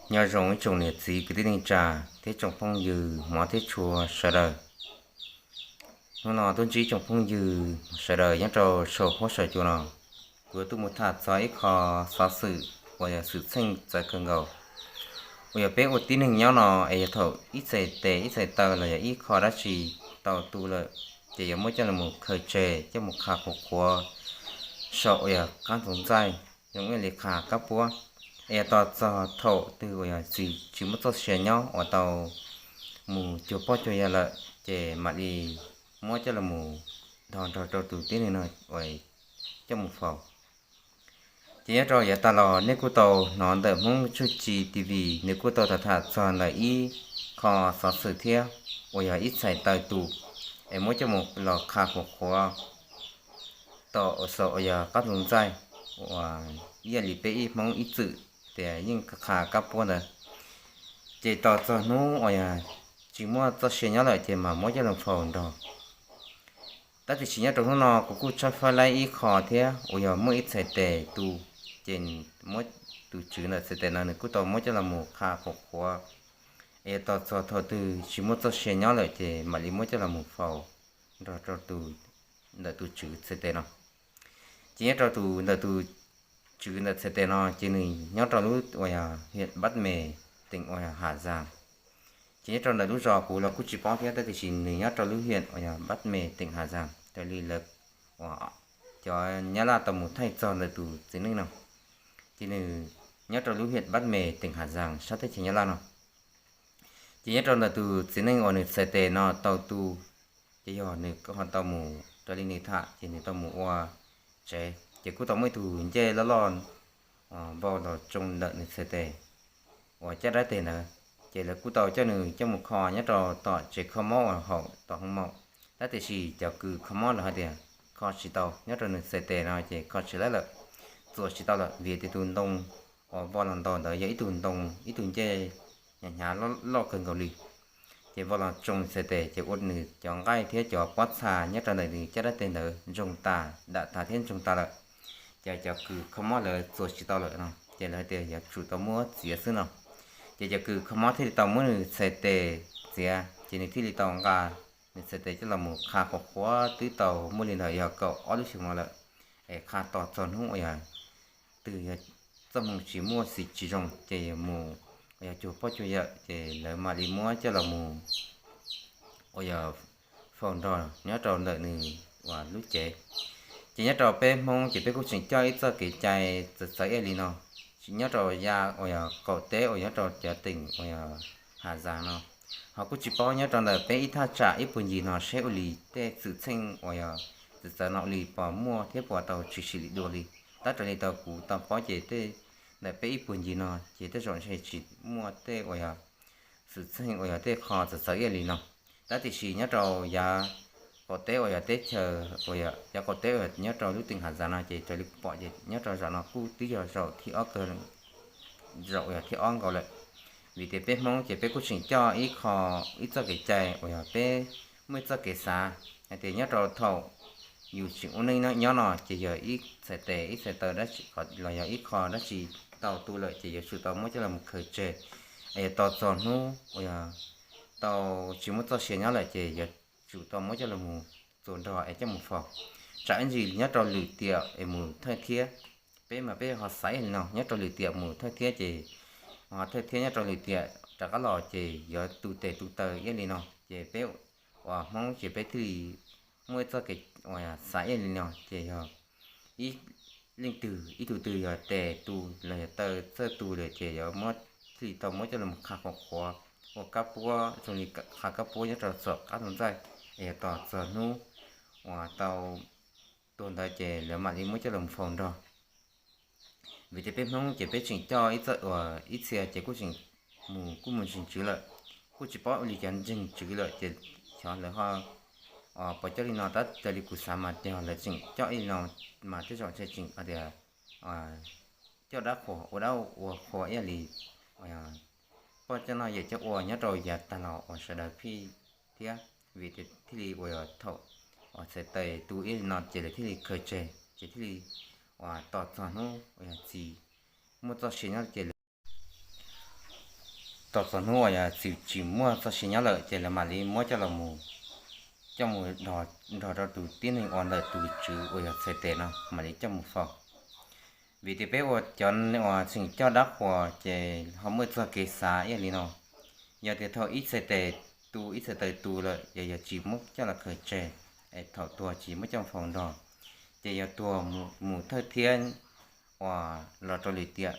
Nyob zoo ib tsoom niam txiv kwv tij neej tsa thiab tsoom phooj ywg hmov thiab tshua sawv daws. Hnub no tuaj ntsib tsoom phooj ywg sawv daws nyob rau saum huab saum cua no, kuv yuav tuaj mus tham txog ib qho xov xwm uas yog xwm txheej txawv kawg nkaus uas yog peb ua tib neeg nyob no es yog thaum ib txhais tes ib txhais taw los yog ib qho dab tsi tau tu lawm, ces yuav muab coj los mus khaws tseg coj mus qha qhuav qhuav saum uas yog qab ntxoov ntxaij, zoo ib yam li qha kab puab. Es yog tos txog thaum twg uas yog tsis, tsis muaj txoj sia nyob uas tau mus cuag pog cuag yawg lawm, ces mam li muab coj los mus nrog nrog rau tus tib neeg no uas coj mus faus. Ces nyob rau yav tas los nej kuj tau hnov ntawm Hmoob Tsuj Ci T V, nws kuj tau tham tham txog ntawm ib qho xov xwm thiab uas yog ib txhais taw tu es muab coj mus los qha qhuav qhuav tom uas saum uas yog qab ntxoov ntxaij, uas ib yam li peb ib Hmoob ib txwm tias yeej qha kab puab ntawd. Ces tos txog hnub uas yog tsis muaj txoj sia nyob lawm ces mam muab coj los faus nrog. Tab tiam sis nyob rau hnub no kuv kuj tshawb fawb laib ib qho thiab uas yog muaj ib txhais tes tu, ces muab, tus tswv ntawm txhais tes no nws kuj tau muab coj los mus qha qhuav qhuav, es yog tos txog thaum twg tsis muaj txoj sia nyob lawm ces mam li muab coj los mus faus nrog rau tus, ntawm tus tswv txhais tes no. Ces nyob rau tus ntawm tus tswv ntawm txhais tes no ces nws nyob rau lub uas yog hiam Npab Mes, teem uas yog Ham Zaas. Ces nyob rau ntawm lub zos kuv los kuj tsis paub thiab, tab tiam sis nws nyob rau lub hiam uas yog Npab Mes, teem Ham Zaas raws li lawv uas cov Nyab Laj tau mus thaij txog ntawm tus txiv neej no. Ces nws nyob rau lub hiam Npab Mes, teem Ham Zaas sab teb chaws Nyab Laj no. Ces nyob rau ntawm tus txiv neej uas nws txhais tes no tau tu, ces yog nws ho tau mus raws li nws tham ces nws tau mus ua tsev, ces kuj tau muaj ib tug ncej loj loj vau los tsoo ntawm nws txhais tes uas caj dab tes ntawd. Ces lawv kuj tau coj nws coj mus kho nyob rau tom tsev kho mob uas haum tom hoo maum, tab tiam sis cov kws kho mob lawv hais tias kho tsis tau, nyob rau nws txhais tes no ces kho tsis laib lawm, txuas tsis tau lawm vim tias tus ntoo uas vau los ntaus ntawd yog ib tug ntoo, ib tug ncej hnyav hnyav loj kawg nkaus li. Ces vau los tsoo nws txhais tes ces ua nws cov nqaij thiab cov pob txha nyob rau ntawm nws caj dab tes ntawd ntsoog tas, dam tas thiab ntsoog tas lawm. Ces cov kws kho mob lawv txuas tsis tau lawm no ces lawv hais tias yuav tsum tau muab txiav xwb no. Ces cov kws kho mob thiaj li tau muab nws txhais tes txiav, ces nws thiaj li tau nqa nws txhais tes coj los mus qha qhuav qhuav twb tau muaj li ntawd yog kaum ob lub xyoos no lawm. Es qha tos txog hnub uas yog twg yog txoj hmoo tsis muaj txiv tsis zoo ces mus uas yog cuag pog cuag yawm ces lawv mam li muab coj los mus uas yog faus nrog nyob rau ntawm nws uas lub cev. Ces nyob rau peb Hmoob ces peb kuj tseem coj ib txoj kev cai txawv txawv ib yam li no, nyob rau yav uas yog qaum teb uas nyob rau cov teem uas yog Ham Zaas no. Ho kuj tsis paub nyob rau ntawm peb ib thaj tsam ib puag ncig no seb ua li tej xwm txheej uas yog txawv txawv no ua li puas muaj thiab puas tau tshwm sim li dua li. Tab raws li tau kuv tau paub ces tej ntawm peb ib puag ncig no ces tej zaum ntshe tsis muaj tej uas yog xwm txheej uas yog tej qho txawv txawv ib yam li no. Tab tiam sis nyob rau yav qaum teb uas yog teb chaws uas yog yav qaum teb uas nyob rau lub teem Ham Zaas no ces raws li kuv pom ces nyob rau zaum no kuj twb yog zaum thib ob kawg, zaum uas yog thib ob nkaus lawm. Vim tias peb Hmoob ces peb kuj tseem coj ib qho, ib txoj kev cai uas yog peb muaj ib txoj kev xav hais tias nyob rau thaum yus tseem ua neej nyob no ces yog ib txhais tes ib txhais taw dab tsi los yog ib qho dab tsi tau tu lawm ces yuav tsum tau muab coj los mus khaws tseg, es yog tos txog hnub uas yog tau tsis muaj txoj sia nyob lawm ces yuav tsum tau muab coj los mus txuas nrog es coj mus faus. Tsam ib ntsis nyob rau lwm tiam es mus thawj thiab, peb mas peb ho xav ib yam li no, nyob rau lwm tiam mus thawj thiab ces ho thawj thiab nyob rau lwm tiam rov qab los ces yuav tu tes tu taw ib yam li no ces peb uas Hmoob ces peb thiaj li muaj ib txoj kev uas xav ib yam li no ces yog ib leej twg ib tug twg yog tes tu los yog taw txawj tu lawm ces yuav muab, thiaj li tau muab coj los qha qhuav qhuav ua kab puab zoo li qha kab puab nyob rau txom qab ntxoov ntxaij, es yog tos txog hnub uas tau tuag ntawd ces lawv mam li muab coj los faus nrog. Vim tias peb Hmoob ces peb tseem coj ib txoj uas ib txhia ces kuj tseem mus kuj mus ntseeg tswv lawm, kuj tsis paub ua li cov ntseeg tswv lawm ces xyov lawv ho puas coj li no, tab raws li kuv xav mas yog lawv tseem coj ib yam li no mas tej zaum ntshe tseem hais tias coj dab qhuas ua dab ua qhua ib yam li poj coj noj yawm coj ua nyob rau yav tag los uas sawv daws pheej thiab, vim tias thiaj li uas yog thaum uas txhais tes tu ib yam li no ces lawv thiaj li khaws tseg ces thiaj li uas tos txog hnub uas yog tsis muaj txoj sia nyob ces lawv tos txog hnub uas yog tsis muaj txoj sia nyob lawm ces lawv mam li muab coj los mus, coj mus nrog rau tus tib neeg uas ntawm tus tswv uas yog txhais tes no mam li coj mus faus. Vim tias peb ua cov uas tseem coj dab qhuas ces ho muaj txoj kev xav ib yam li no, yog tias thaum ib txhais tes tu, ib txhais taws tu lawm yog yog tsis muab coj los khaws tseg, es thaum tuag tsis muab coj faus nrog, ces yog tuag mus thawj thiab uas los rau lwm tiam,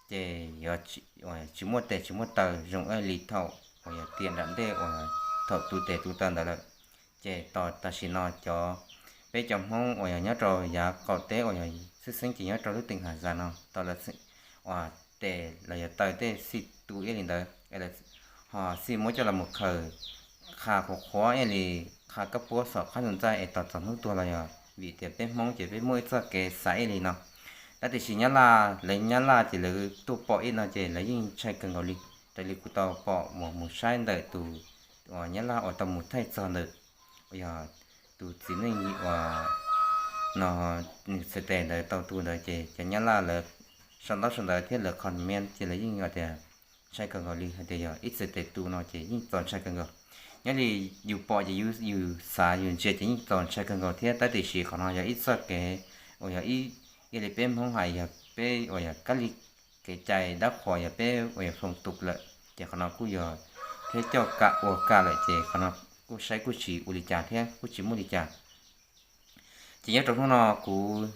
ces yog tsis muaj tes tsis muaj taw zoo ib yam li thaum uas yog tiam nram ntej uas thaum tu tes tu taw ntawd lawm. Ces tos tam sim no cov, peb cov Hmoob uas yog nyob rau yav qaum teb uas yog xwb xeeb ces nyob rau lub teem Haj Zaj no tos lawv uas tes los yog taw tej xij tu ib yam li ntawd, ho xij muab coj los mus khaws qha qhuav qhuav ib yam li qha kab puab xom qab ntug ntxaij es tos txog hnub tuag los yog vim tias peb Hmoob ces peb muaj ib txoj kev xav ib yam li no. Tab tiam sis Nyab Laj, lawv Nyab Laj ces lawv tuaj pom ib no ces lawv yeej ntshai kawg nkaus li. Raws li kuv tau pom uas mus saib ntawm tus uas Nyab Laj uas tau mus thaij txog ntawm uas yog tus txiv neej uas no nws txhais tes ntawd tau tu ntawd ces cov Nyab Laj lawv sau ntaub sau ntawv thiab lawv comment ces lawv yeej tias ntshai kawg nkaus li hais tias yog ib txhais tes tu no ces yeej txaus ntshai kawg nkaus. Nyob li yus pom ces yus xav yus ntsia ces yeej txaus ntshai kawg nkaus thiab. Tab tiam sis qhov no yog ib txoj kev uas yog ib, ib yam li peb Hmoob hais yog peb uas yog kab li kev cai dab qhuas yog peb uas yog hloov tus lawm ces qhov no kuj yog thiab coj kam ua kam lawm ces qhov no kuj saib kuj tsis ua li cas thiab kuj tsis muaj li cas. Ces nyob rau hnub no kuv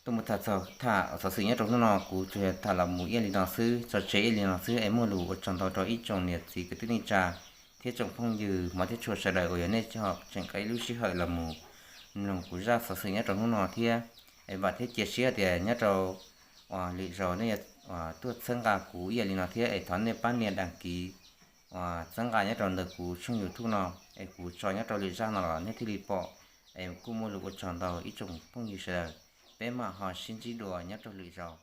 tuaj mus tham txog tham xov xwm nyob rau hnub no kuv tsuas yog tham los mus ib yam li no xwb, tso tseg ib yam li no xwb es muaj lus ua tsaug ntau rau ib tsoom niam txiv kwv tij neej tsa thiab tsoom phooj ywg hmov thiab tshua sawv daws uas yog nej tseem nqa ib lub sij hawm los mus mloog kuv zaj xov xwm nyob rau hnub no thiab. Es vam thiab cia siab tias nyob rau uas lwm zaus nej yuav tuaj txhawb nqa kuv ib yam li no thiab es thov nej pab nias đăng ký uas txhawb nqa nyob rau ntawm kuv tshooj YouTube no es kuv tso nyob rau lwm zaj no los nej thiaj li pom. Es kuj muaj lus ua tsaug ntau ib tsoom phooj ywg sawv daws, peb mam ho sib ntsib dua nyob rau lwm zaus.